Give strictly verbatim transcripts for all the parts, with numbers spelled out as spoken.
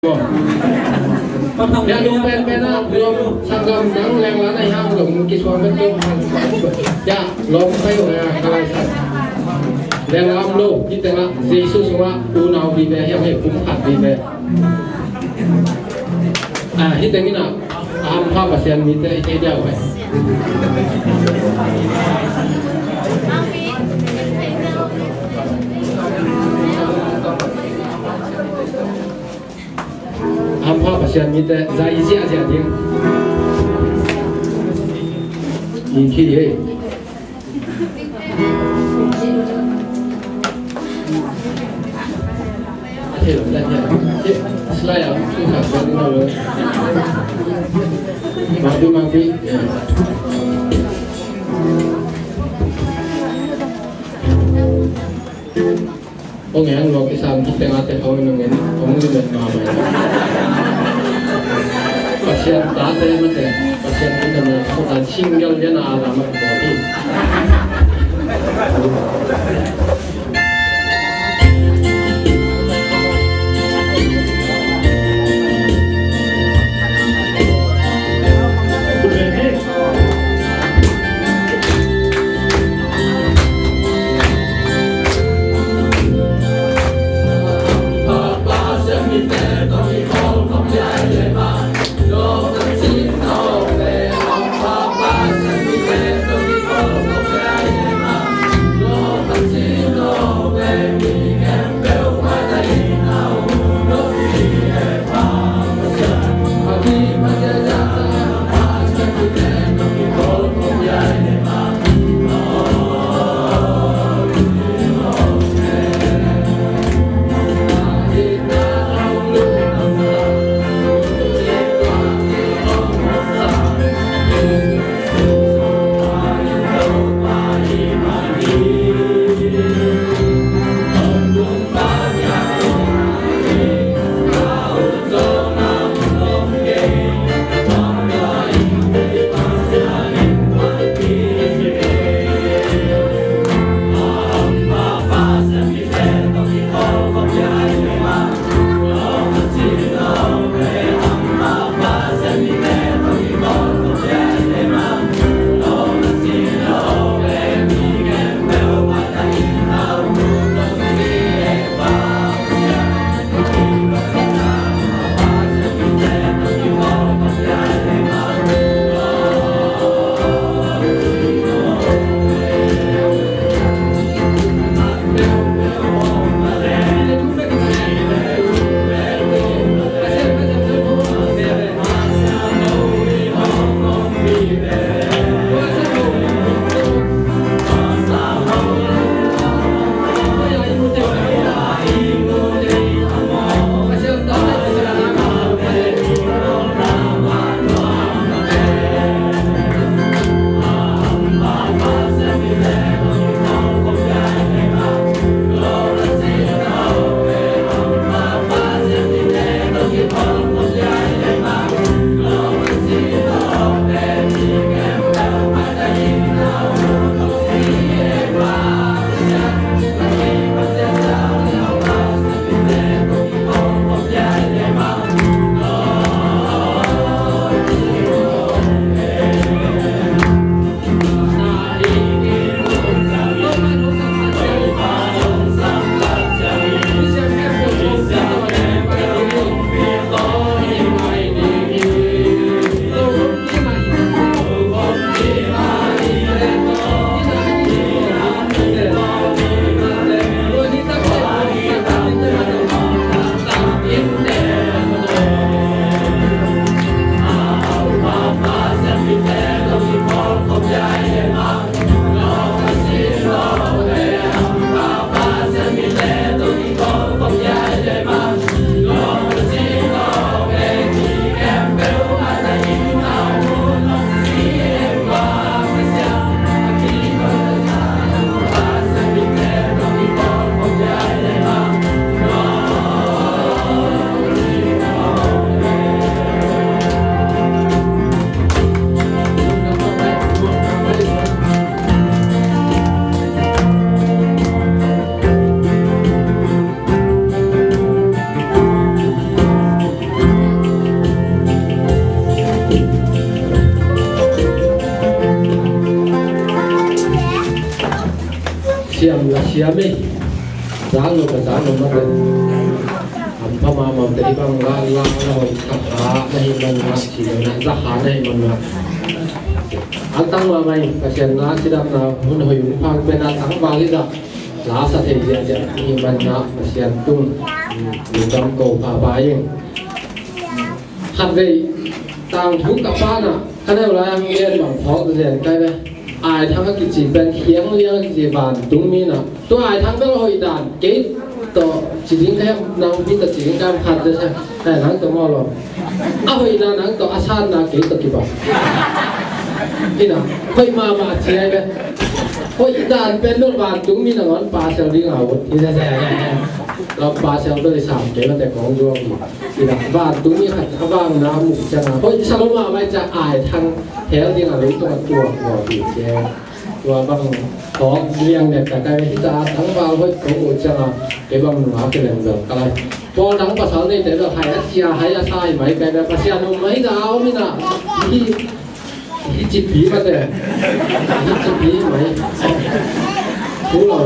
Ya, lawm penpen ah, lawm sanggam dang lengla na hiam, lawm kisuang pen lawm. Ya, lawm pai uh na, ka laisan. Lengla om lo, hih tengah Jesu sungah unau vive hiam, hih pumkhat vive. Ah, hih tengin ah, a hampha Pasian mite i thei diau pai. Hampha Pasian mite zai ziahziah ding. I khi hi. A thei lo, a thei lo. Slide ah thu khat khat ding lo. Mangpi, mangpi. Hong en lo, kisam kite ngate hong in, hong in, hong in mahmah. Pasian tate mate, Pasian in na, single lian a la mate. Siam ei. Zang lo ka zang lo mate. Hampha mahmah te hih bang la la la hoih kha kha na hih man na ci lo na za kha na hih man na. An tang mahmah ing Pasian na cidamna hun hoih hun phang pen a tangval hi zah. La sa thei ziahziah hih man na Pasian tung lungdam ko pha pha ing. Khatvei tangthu ka pa na ka neu lai ang lian bang phawk zen kai ve. Aithang a kici pen khiang liang a kici vantungmi na. Tua aithang bel hoih dan kei tawh ci ding ka hiam nang pi tawh ci ding ka hiam khat zen sa. Aithang tawh maw lo. A hoihna nang tawh a sanna kei tawh kiba. Ina hoih mahmah a ci ai ve. Hoih dan pen bel vantungmi nangawn pasel ding a ut. Ina pasel bel i sam kei mate kong zuak hi. Ina vantungmi khat a vangna a muh cianga hoih sa lo mahmah i ciang aithang hel ding a leitung a tuak lo hi cia. Tua bang thawk liang nek ka kai hita tangval hoih ko uh cianga kei bang nunga kileng bel ka lai. Pawl dang pasal neite bel hai a cia hai a sa hi mai kai bel Pasian um mai za om ina. Hi Hi cipi mate. Hi cipi mai. Thu lo.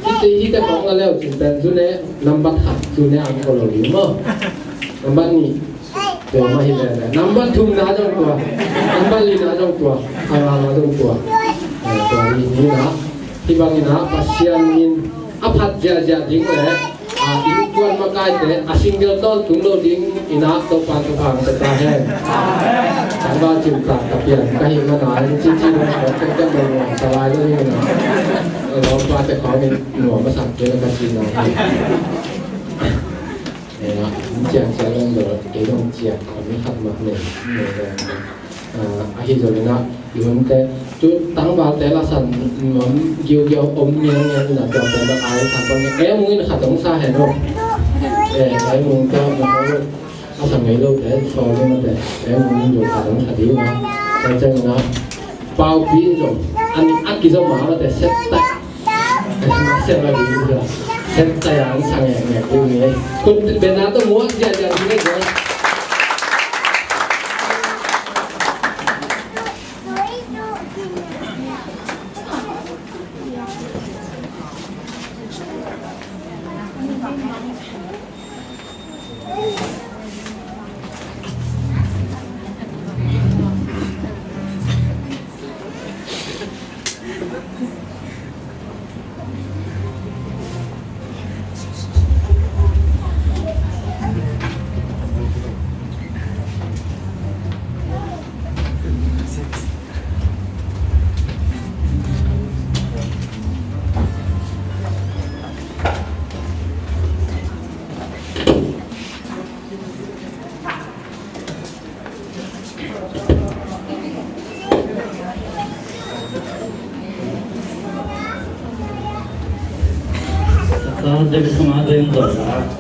Hi te hi te kong la leu cin pen zu ne nambat khat zu ne ang ko lo ding maw. Nambat nih. Tua mah hi lele. Nambat thum na zong tua. Nambat li na zong tua. A nga na zong tua. Eh, tua hi ni na. Hi bang ina Pasian in a phat ziahziah ding le. A innkuan makaite a single tawntung lo ding ina Topa thupha hong pia ta hen. Tangval cimtak ka pian ka hih mana in cici dong ka tek tek dong dong sa lai lo ding ina. Lawmpate khawng in nuam a sak kei ka ci na hi. Ina in ciang ciang dong dong kei dong ciang a mi khat mak nei nei dong. Ah, ahi zongin ah i hunte tu tangvalte lasan nuam giugiau om ngiangngian in ah tuate bang ai khat bang e mung in khat hong sa hen lo. E mung te na ho lo a sa ngei lo te sawl in ah te e mung in lo khat hong sa ding ah. Tua ciangin ah paupi in zong an a kizom a mate set tak. Sem a ding uh. Sem tayang sang ngek ngek ding uh. Kun bena to muak ziahziah ding uh. Sa dek sanga deng dawh.